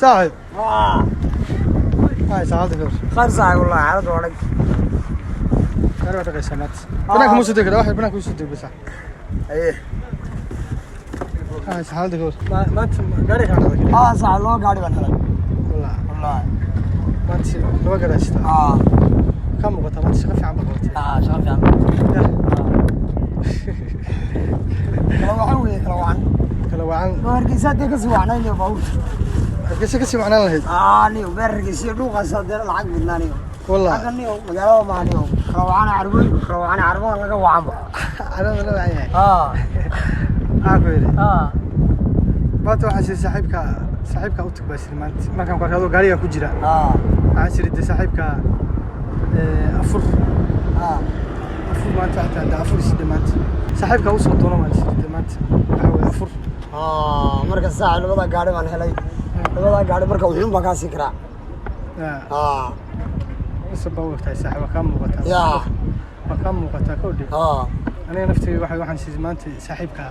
Saaxiib. Hay saacada kor. Khayr saaxiib, wallahi xaalad waa adag. Gaari waa dhaqaysaa maanta. Banaanka ma soo degi karaa, wax banaanka usoo deg basa. Aye. Hay saacada kor. Maanta gaari kaa dhaqay. Aa saaxiib, laba gaari baan helay. Wallah. Wallahi. Maanta laba gaari haystaa. Aa. Ka muuqata maanta shaqo fiican baa qabatay. Aa, shaqo fiican. Yah. Kala wacan weeye, kala wacan. Kala wacan. Loo Hargeysa hadee kasii wacnaynayo baabuurta. Hargeysa kasii macnaan lahayd. Aa, niyo beer Hargeysa dhuuqaas hadee lacag badnaa niyo. Wallah. Halkan niyo magaalada maaha niyo. Kala wacana carwooyinka, kala wacana carwada laga wacanba. Carada la wacan yahay. Aa. Maxaa ku yidhi? Aa. Maanta waxaa siri saaxiibka u tag baa siri maanta. Markaan ku arkay adoo gaariga ku jira. Aa. Waxaan siri dee saaxiibka afur. Aa. Afur maanta waxaa tahay afur is maanta. Saaxiibka u soo doono maan siri dee maanta. Waxaa weeye afur. Aa, marka saaxiib labada gaari baan helay. Labada gaari marka wuxuun baan kaa siin karaa. Yaa. Aa. Isa baa u egtahay saaxiib, waa kaa muuqataa. Yaa. Waa kaa muuqataa kowdhi. Aa. Aniga naftayda waxaan siiyey maanta saaxiibka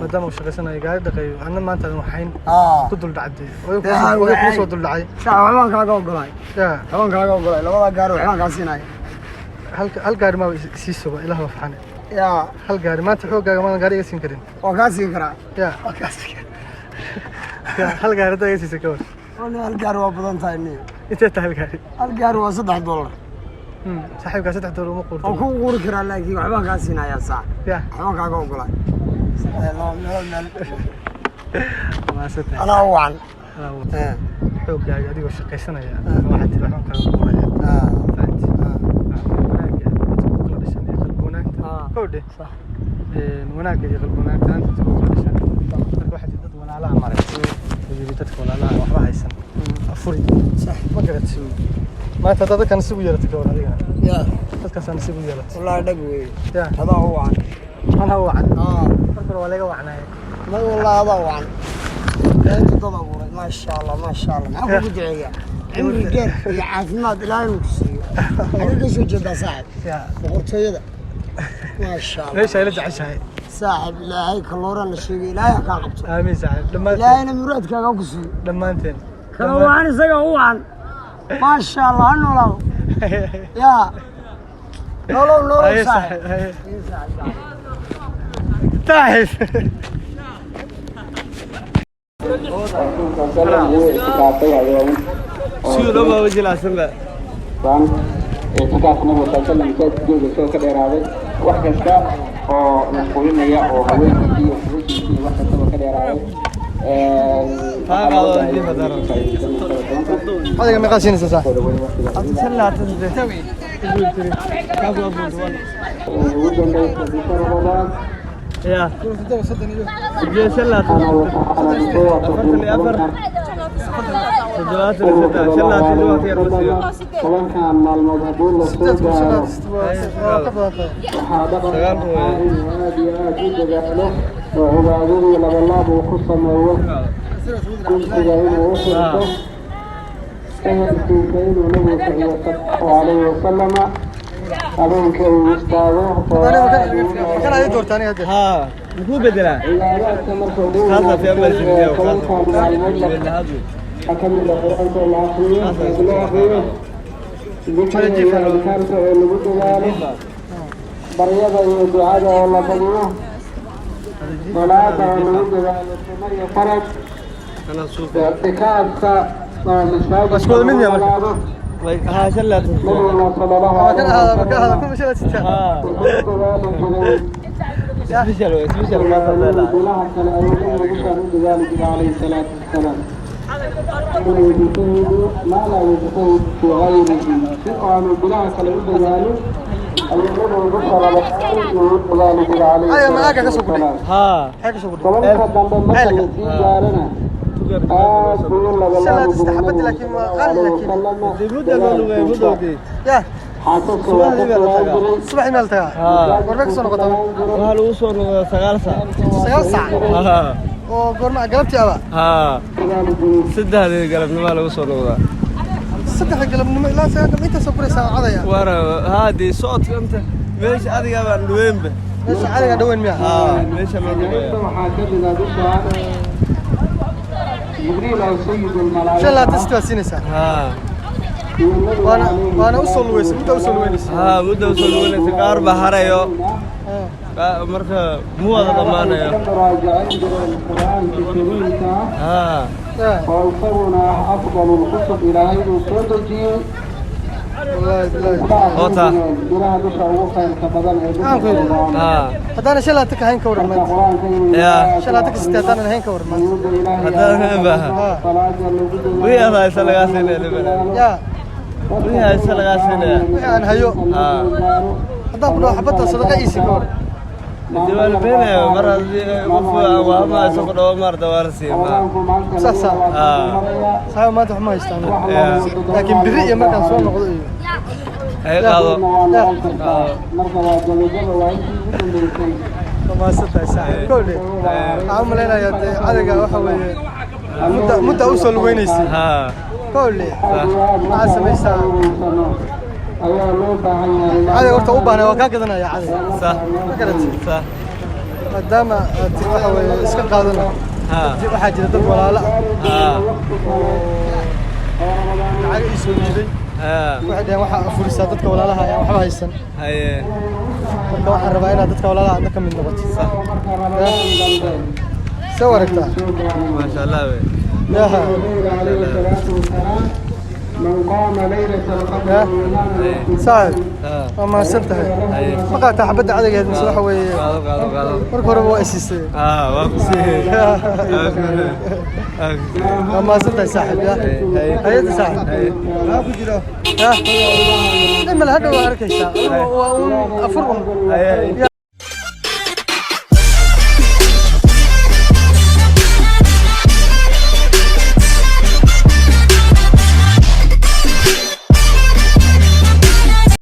maadaama uu shaqaysanayo gaari dhaqayo, anna maanta aan waxayn Aa. ku dul dhacday. Yaa, Oday kuu waxay. soo dul dhacay. Saaxiib, waxbaan kaaga ogolay. Yaa. Waxbaan kaaga ogolay. Labada gaari waxbaan kaa siinaya. Hal gaari maaba sii suba ilaah baa faxane. Yaa. Hal gaari maanta xooggaaga maadan gaari iga siin karin. Waan kaa siin karaa. Yaa. Waan kaa siin karaa. Yaa, hal gaari haddaa iga siisay ka war. Wallaahi hal gaari waa badan tahay niyo. Intee tahay hal gaari? Hal gaari waa $3. Saaxiibkaa $3 uma quurto. Waan ku quuri karaa laakiin waxbaan kaa siinayaa saac. Yaa. Waxbaan kaaga ogolay. Laba meel meel. Maasan tahay. Anaa u wacan. Anaa u wacan. Xooggaaga adigoo shaqaysanaya waxaad tiri waxbaan kaaga quuraya. Aa. Fahanti? Wanaagga dadka ku kala dhashan iyo qalbi wanaagta. Aa. Kowdhe. Sax. Wanaagga iyo qalbi wanaagta dadka ku kala dhashan. Marka waxaa tiri dad walaalaha maray. Wuxuu yidhi dadka walaalaha waxba haysan. Afuri. Sax. Ma garat. Maanta haddaad dadka nasiib u yeelatay ka war adigana. Yaa. Dadkaasaa nasiib u yeelatay. Wallaahi dhag weeye. Yaa. Adaa u wacan. Anaa u wacan. Aa. Marka hore waa laga wacnaayay. Ma wallaahi adaa u wacan. Ilaahay dad abuuray. Maasha Allah, maasha Allah. Maxaan kugu duceeyaa? Cimri dheer iyo caafimaad Ilaahay inuu ku siiyo. Xagee ka soo jeedaa saaxiib? Yaa. Boqortooyada. Maasha Allah. Meesha ay la jeceshahay. Saaxiib, Ilaahay kalooraan la sheegay. Ilaahay ha kaa qabto. Aamiin saaxiib. Dhammaanteen. Ilaahayna muraadkaaga ha ku siiyo. Dhammaanteen. Kala wacan isaga u wacan. Maasha Allah, ha noolaado. Yaa. Nolow, nolow Haye saaxiib. saaxiib. Haye. Haye saaxiib. Saaxiib. Ictikaafka nabiga sal slam masaajidkeeda isagoo ka dheeraaday wax kasta oo mashquulinaya oo haweenkiisii iyo xuruushiisii iyo wax kastaba ka dheeraaday. Adiga meeqaa siinaysaa saaxiib? Ugu dambaysa bisha Ramadaan 10-kan maalmood haddii la soo gaaro, Waa ka badan tahay. waxaa dhaqanka ahaa inuu aad iyo aad u dadaalo oo cibaadadii labalaab uu ku sameeyo, guntiga inuu u xirto, ehelkiisa inuu nabigu kiciyo sallallahu calayhi wasalama, habeenka uu istaago oo aad ugu Kan aad ii doortay aniga hadda. Cibaadaadka marka ugu wanaagsan ee 10-kan maalmood waxaa ka mid ah qur-aanka la akriyo, loo akriyo, dikriga iyo adkaarta oo lagu dadaalo, baryada iyo ducada oo la badiyo, salaada oo lagu dadaalo sunno iyo farad, ictikaafka oo masaajidka Isku wada mid miyaa marka? lagu nabiguna sala allahu Waa kan calayhi ahaada, ka ahaada, wasalam kuma shilaa sitaa. wuxuu ku dadaali jiray bilaha kale ayuu nabigu bishaan u dadaali jiray calayhi salaatu wasalaam, inuu yujtahidu maa laa yujtahidu fii gayrihi, si aanu bilaha kale u dadaalin ayuu nabigu bisha Ramadaan ugu dadaali jiray calayhi Adiga malaaga ka salaatu soo gudhay. wasalaam. Maxay ka soo gudhay? 10-ka dambe marka la sii gaarana aad buu u labalaabi Shilaa jiray xabadii nabigu laakiin waa sallallahu qaali calayhi laakiin. wasalama dadaalkiisa. Yaa. Xaasaska waa ka fogaan jiray. Subaxii meel tagaa. Goormee ka soo noqotaa? Waxaa lagu soo noqdaa 9 saac. 9 saac. Oo goorma galabtii aba? Haa, Dadaali jiray. 3-dii galabnimaa lagu soo noqdaa. 3 galabnimo ilaa 9 intaasoo guraysaa cadaya. Waara haadii socodka inta meesha adiga baan dhaweynba. Meesha cadagaa dhaweyn miya? Haa, meesha loo dhaweeya. Waxaa ka mid ah bishaan Jibriil oo sayidul 25 senti baad siinaysaa. Haa. Waana usoo lugeysay, muddaa usoo lugeynaysa. Haa, mudda usoo lugeynaysa, qaar baa harayo. Marka mu wada dhammaanayo. Muraajacayn jireen Qur-aanka Kariimka Haa. oo isaguna ah afdalul kutub Ilaahay uu soo dejiyey. Wallaahi bilaahi. Hoota. Bilaha bisha ugu khayrka badan ee bisha Maxaan ku yidhi? Ramadaan. Haa. Haddaana 25 ka hayn, ka waran Marka maanta? Qur-aanka inuu Yaa. 25 senti haddaanan hayn, ka waran maanta? awoodda Ilaahay Haddaan hayn baa. salaada lagu dadaalo. Wixii aad haysa lagaa siinaya, libana. Yaa. Wixii haysa lagaa siinaya. Wixii aan hayo. Haa. Haddaan ku dhaho xabadda sadaqa iisi, ka waran? Dee waa la beenaya mar haddii qof aan waxba hayso ku dhawo maarta waa la siiya ma. Saasa. Haa. Saaxiib, maanta wax ma haystaan. Yaa. Laakiin birri iyo markaan soo noqdo iyo Hay qaado. Yaa. Marka waa gabagaba, waa intii ugu dambeysay. Waa mahadsan tahay, saaxiib. Kow dhe, waxaan u malaynayaa dee cadayga waxa weeye mudda usoo lugeynaysay. Haa. Kow dhe, maxaa samaysaa? Ayaa loo baahan yahay. Cadayga horta u baahnay, waa kaa gadanaya cadayga. Sax. Ma garatay? Sax. Maadaama aad tiri waxa weeye iska qaadana. Haa. Waxaa jira dad walaalo ah Haa. oo lacag ii soo dhiibay. Haa. Waxay dhaheen waxaa afurisaa dadka walaalaha ayaan waxba haysan. Haye. Marka waxaan rabaa inaad dadka walaalaha aadna ka mid noqoto. Sax. See u aragtaa? Maasha Allah wey. Yaha. من قام ليلة القدر Ya. Saaxiib, Haa. waa mahadsan tahay. Haye. Ma qaataa xabadda cadaygeed mise waxa weeye? Qaado, qaado, qaado. Marka horeba waa isiisay. Haa, waa ku siiyey. Waa ku siiyey. Waa ku siiyey. Waa mahadsan tahay, saaxiib. Ya. Haye. Hay'adda, saaxiib. Haye. Maxaa ku jira? Ya. Dhimmal hadhow waa arkaysaa. Waa uun afur un. Haye. Ya.